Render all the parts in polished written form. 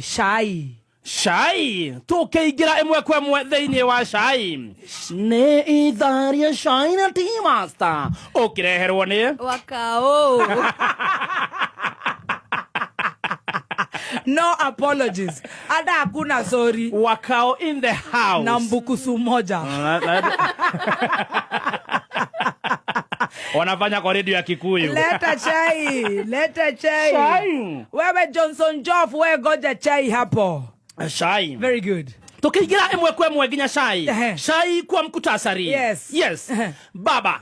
Cai. Cai tukiingira imwe kwa imwe thiini wa cai ni ithaa ria cai na Tea Master ukireherwo ni Wakao. No apologies. Hata hakuna sorry. Wakao in the house. Na mbukusu moja. Wanafanya kwa redio ya Kikuyu. Leta chai, leta chai. Chai. Wewe Johnson Joff, wewe goja chai hapo. Chai. Very good. Tukiingira imwe kwa imwe nginya chai. Ehe. Chai kwa mkutasari. Yes. Yes. Baba.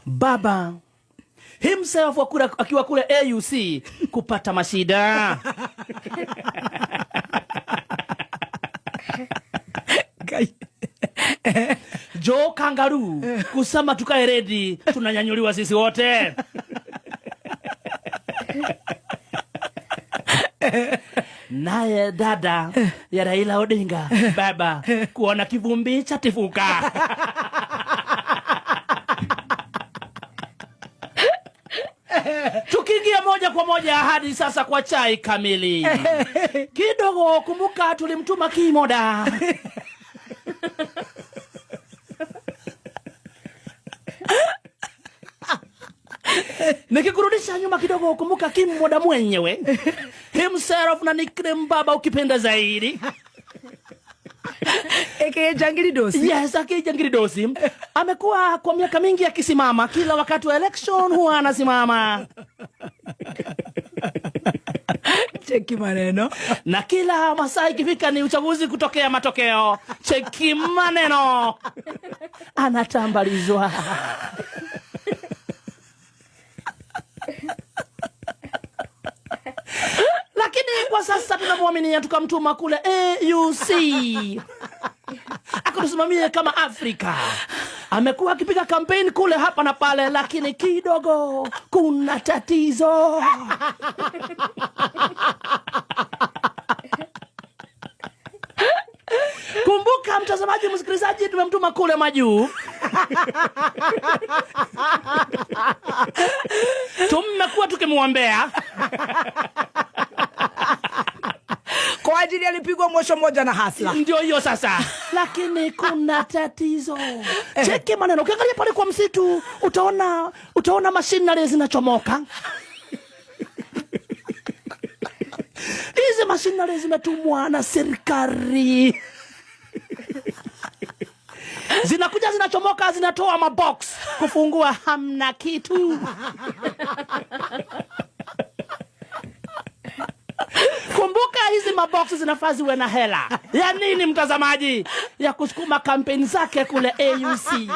Baba himself wakura, akiwa kule AUC kupata mashida. Kai. Joe Kangaroo kusema tukae ready, tunanyanyuliwa sisi wote. Naye dada ya Raila Odinga baba kuona kivumbi cha tifuka. Tukiingia moja kwa moja hadi sasa kwa chai kamili. Kidogo kumbuka tulimtuma Kimoda. Nikikurudisha nyuma kidogo, kumbuka Kimoda mwenyewe himself na nickname baba ukipenda zaidi. Aka Jangili Dosi. Yes, aka Jangili Dosi. Amekuwa kwa miaka mingi akisimama, kila wakati wa election huwa anasimama. Cheki maneno. Na kila masaa ikifika ni uchaguzi kutokea matokeo. Cheki maneno. Anatambalizwa. Lakini kwa sasa tunamwaminia tukamtuma kule AUC. Akatusimamie kama Afrika. Amekuwa akipiga kampeni kule hapa na pale, lakini kidogo kuna tatizo. Kumbuka mtazamaji, msikilizaji, tumemtuma kule majuu. Tumekuwa tukimwombea. Kwa ajili alipigwa mosho moja na hasla. Ndio hiyo sasa. Lakini kuna tatizo. Cheki maneno. Ukiangalia pale kwa msitu utaona machinery zinachomoka. Hizi machinery zimetumwa na serikali. Zinakuja zinachomoka, zinatoa mabox, kufungua hamna kitu. Kumbuka hizi mabox zinafaa ziwe na hela. Ya nini mtazamaji? Ya kusukuma kampeni zake kule AUC.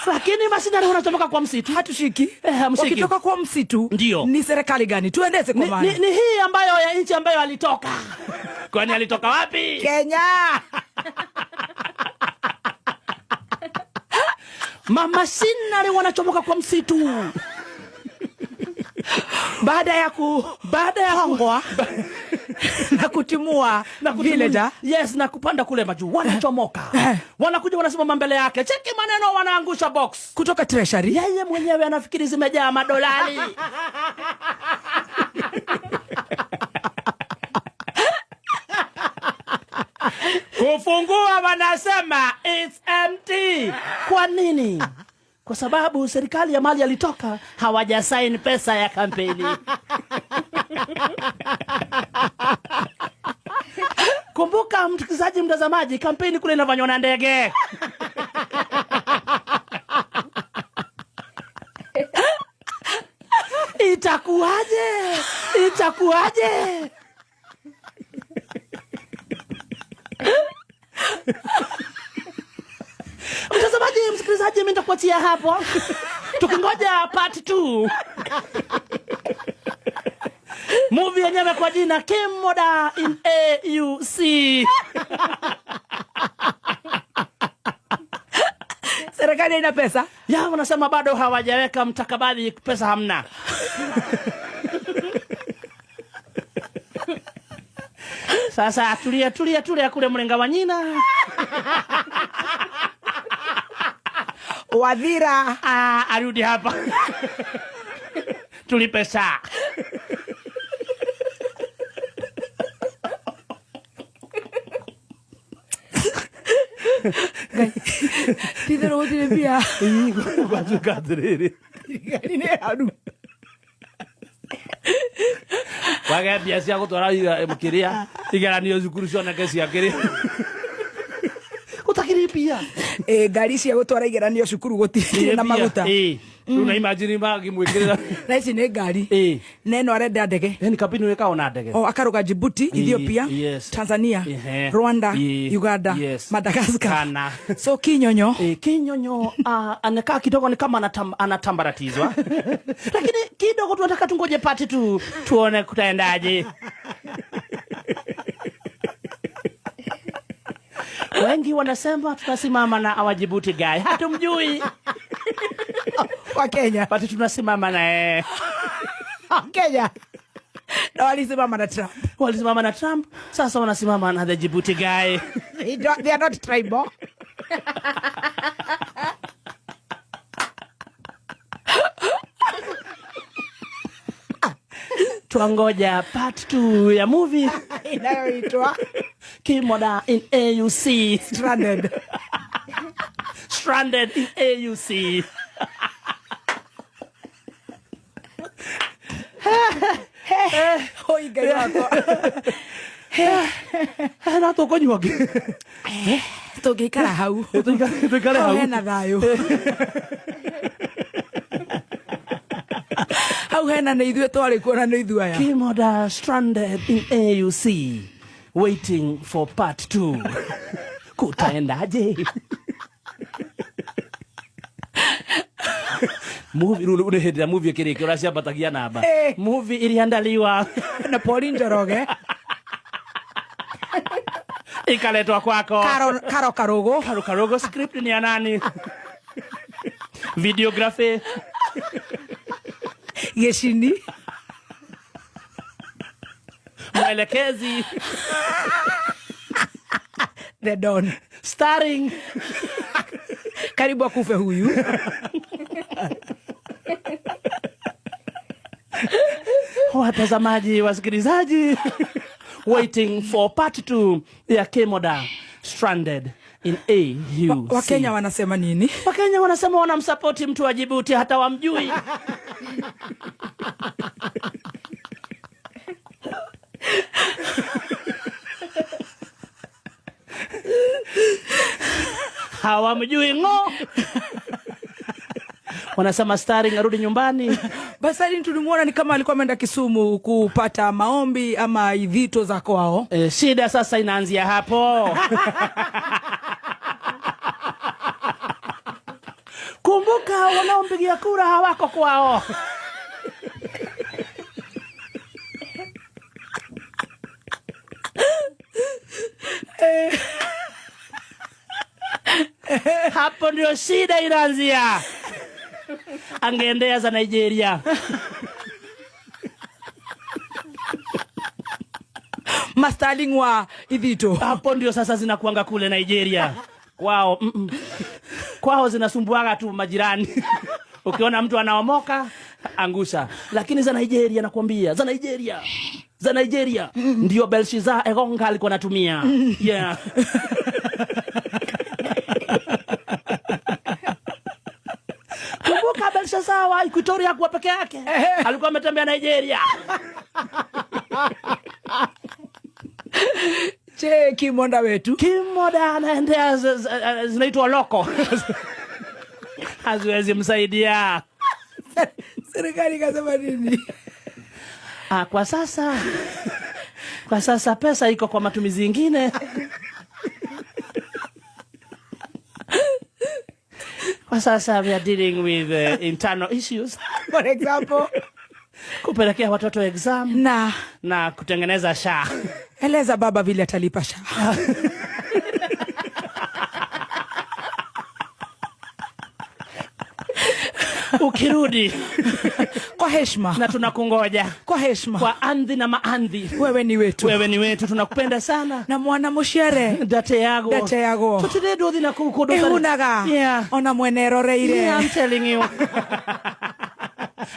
Lakini masinari wanachomoka kwa msitu. Hatushiki. Hamshiki. Wakitoka kwa msitu, Ndio. Ni serikali gani? Tuendeze kwa Ni maana. hii ambayo ya nchi ambayo alitoka. Kwani alitoka wapi? Kenya. Mama Sinari wanachomoka kwa msitu. Baada ya baada ya kuhongwa na kutimua na kutimua villager. Yes, na kupanda kule majuu wanachomoka. Wanakuja wanasimama mbele yake. Cheki maneno, wanaangusha box kutoka treasury. Yeye mwenyewe anafikiri zimejaa madolari. Kufungua wanasema it's empty. Kwa nini? Kwa sababu serikali ya mali alitoka hawajasign pesa ya kampeni. Kumbuka msikilizaji, mtazamaji, kampeni kule inafanywa na ndege. Itakuwaje? Itakuwaje? Mtazamaji, msikilizaji, mimi nitakuachia hapo. Tukingoja part 2. Movie yenyewe kwa jina Kimoda in AUC. Serikali haina pesa? Ya, wanasema bado hawajaweka mtakabadhi, pesa hamna. Sasa tulia, tulia, tulia kule mlenga wa nyina. Wathira. Ah, arudi hapa tulipe SHA. Titherå gå tirä mbia. Gwatuĩka atĩrĩrĩ, Thirikari nä haru. Wage mbia cia gũtwara kĩrĩa igeranio cukuru cioneke cia kĩrĩa gũtakĩrĩ mbia. Ngari cia gå twara igeranio cukuru gå na maguta. Rĩu na imagine magĩmwĩkĩrĩra. Na ici nä ngari. Na ĩno arenda ndege. Yani kampeni wĩkaga na ndege. O akaruga Djibouti, Ethiopia, Tanzania, Rwanda, Uganda, Madagascar. Kana. So Kinyonyo. Kinyonyo anakaa kidogo ni kama anatambaratizwa. Lakini kidogo tunataka tungoje pati tu tuone kutaendaje. Wengi wanasema tunasimama na our Djibouti guy. Hatumjui. Wa Kenya. But tunasimama naye. Wa Kenya. Na walisimama na Trump. Walisimama na Trump, sasa wanasimama na the Djibouti guy. They are not tribal. Twangoja part 2 ya movie inayoitwa Kimoda in AUC. Stranded. Stranded in AUC. Oi Ngai wakwa. Na tũkũnyua ngĩ? Tũngĩikara hau. Tũikare hau. Hena thayũ. Hau hena nĩ ithuĩ twarĩ kuo na nĩ ithuĩ aya. Kimoda stranded in AUC waiting for part 2. Kutaendaje? Movie rĩu nĩ hĩndĩ ĩrĩa movie ĩkĩrĩkia ũraciambatagia namba. Movie iliandaliwa na Pauline Njoroge. Ikaletwa kwako. Karo Karugu. Karo Karugu, script ni ya nani? Videography. Gĩcini. Mwelekezi. The Don. Starring. Karibu akufe huyu. Watazamaji, wasikilizaji, waiting for part 2 ya Kimoda Stranded in AUC. Wakenya wanasema nini? Wakenya wanasema wanamsupport mtu wa Djibouti hata wamjui. Hawamjui ngo. Wanasema starring arudi nyumbani. Basi tulimuona ni kama alikuwa ameenda Kisumu kupata maombi ama idhito za kwao. Shida sasa inaanzia hapo. Kumbuka wanaompigia kura hawako kwao. Hapo ndio shida inaanzia. Angeendea za Nigeria. Mastalling wa Ithito. Hapo ndio sasa zinakuanga kule Nigeria. Kwao, Kwao zinasumbuaga tu majirani. Ukiona mtu anaomoka, angusha. Lakini za Nigeria nakwambia, za Nigeria. Za Nigeria. Ndio Belshazzar Egonga alikuwa anatumia. Yeah. Kumbuka Belshazzar wa Equatoria hakuwa peke yake. Alikuwa ametembea Nigeria. Che Kimonda wetu. Kimonda anaendea zinaitwa loko. Haziwezi msaidia. Serikali ikasema nini? Kwa sasa pesa iko kwa matumizi ingine. Kwa sasa we are dealing with internal issues. For example, kupelekea watoto exam na kutengeneza SHA. Eleza baba vile atalipa SHA. Ukirudi Kwa heshima. Na tunakungoja Kwa heshima. Kwa andhi na maandhi. Wewe ni wetu. Wewe ni wetu, tunakupenda sana. Na mwana muciare. Ndateagwo. Ndateagwo. Tũtirĩ thi na kũu kũndũ. Ihunaga. Ona mwene eroreire. Yeah, I'm telling you.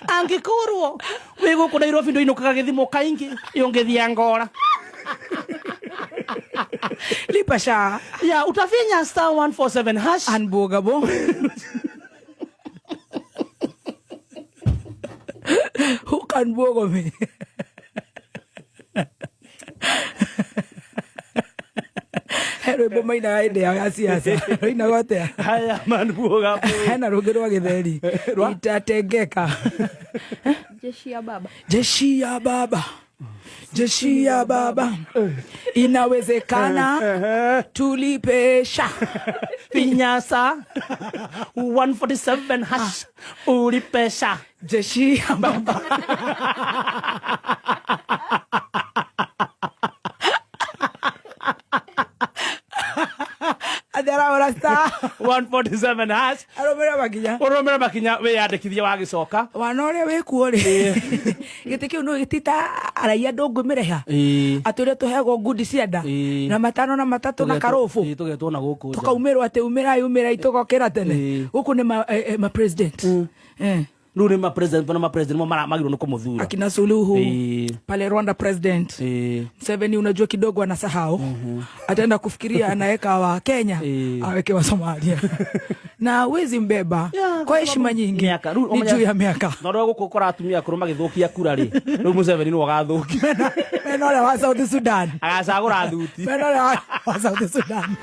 Angĩkorwo wĩ gũkũ Nairobi ndũinũkaga gĩthimo kaingĩ, ũngĩthiĩ Angola. Lipa SHA. Yeah, utafinya *147#. Unbogable. Who can bogo me? He rwĩmbo mainaga hĩndĩ yao ya siasa, rũinagwo atĩa? Haya, manbuoga. Hena rũngĩ rwa gĩtheri itatengeka. Jeshi ya baba. Jeshi ya baba, jeshi ya baba, inawezekana tulipe SHA. Finya *147# ulipe SHA. Jeshi ya baba. Atĩ arahũra star 147#. Arũmĩrĩre makinya. Ũrũmĩrĩre makinya, wĩyandĩkithie wagĩcoka. Wana ũrĩa wĩkuo rĩ, gĩtĩ kĩu no gĩtita araia ndũngĩmĩrĩha, atĩ ũrĩa tũheagwo ngundi cia nda na matano na matatũ na karũbũ. Tũgetwo na gũkũ nja. Tũkaumĩrwo atĩ umĩrai umĩrai tũgokĩra tene. Gũkũ nĩ ma president. Rĩu nĩ ma president na ma president mo magĩrĩirwo nĩ kũmũthura. Akina Suluhu pale Rwanda president. Museveni unajua kidogo anasahau, ataenda kufikiria anaweka wa Kenya, aweke wa Somalia na wezi mbeba. Yeah, kwa heshima nyingi. Miaka. Rĩu ni juu ya miaka. Na ũrĩa gũkũ ũkora atumia akũrũ magĩthũkia kura rĩ, rĩu Museveni nĩwe ũgathũkia. Mena ũrĩa wa South Sudan. Agacagũra thuti. Mena ũrĩa wa South Sudan.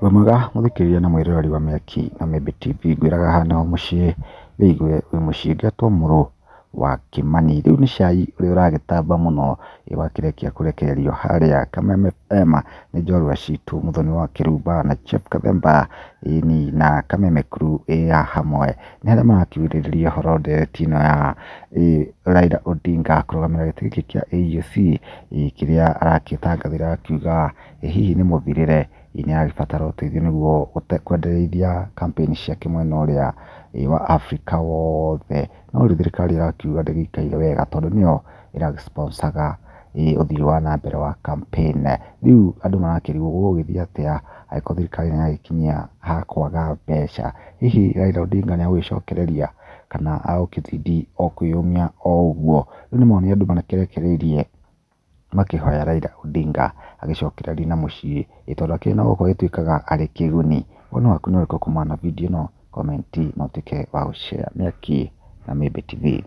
Wĩ mwega mũthikĩrĩria na mwĩroreri wa Mĩaki na Mĩmbi TV, ngwĩraga haha nĩho mũciĩ wĩigue wĩ mũciĩ ngetwo Mũrũ wa Kĩmani. Rĩu nĩ cai ũrĩa ũragĩtamba mũno wakĩrĩkia kũrekererio harĩa Kameme FM nĩ njorua citũ Mũthoni wa Kĩrumba na Jeff Kathemba ĩni na Kameme Crew ĩ hamwe. Nĩ harĩa marakiugĩrĩria ũhoro ndereti ĩno ya Raila Odinga kũrũgamĩrĩra gĩtĩ gĩkĩ kĩa AUC, kĩrĩa arakĩtangathĩra akiuga hihi nĩ mũthirĩre, nĩ aragĩbatara ũteithio nĩguo kwendereithia campaign ciake mwena ũrĩa wa Afrika wothe. No rĩu thirikari ĩrakiuga ndĩgĩikaire wega tondũ nĩyo ĩragĩ-sponsoraga ũthii wa na mbere wa campaign. Rĩu andũ marakĩrigwo gũgũgĩthiĩ atĩa angĩkorwo thirikari nĩ yagĩkinyia ha kwaga mbeca. Hihi Raila Odinga nĩ agũgĩcokereria kana agũkĩthindi o kwĩyũmia o ũguo. Rĩu nĩ mawoni andũ marakĩrekereirie makĩhoya Raila Odinga agĩcokererie na mũciĩ, tondũ akĩrĩ na gũkũ agĩtuĩkaga arĩ kĩguni. Woni waku nĩ ũrĩkũ kumana na video ĩno? Comment na ũtuĩke wa gũ-share. Mĩaki na Mĩmbi TV.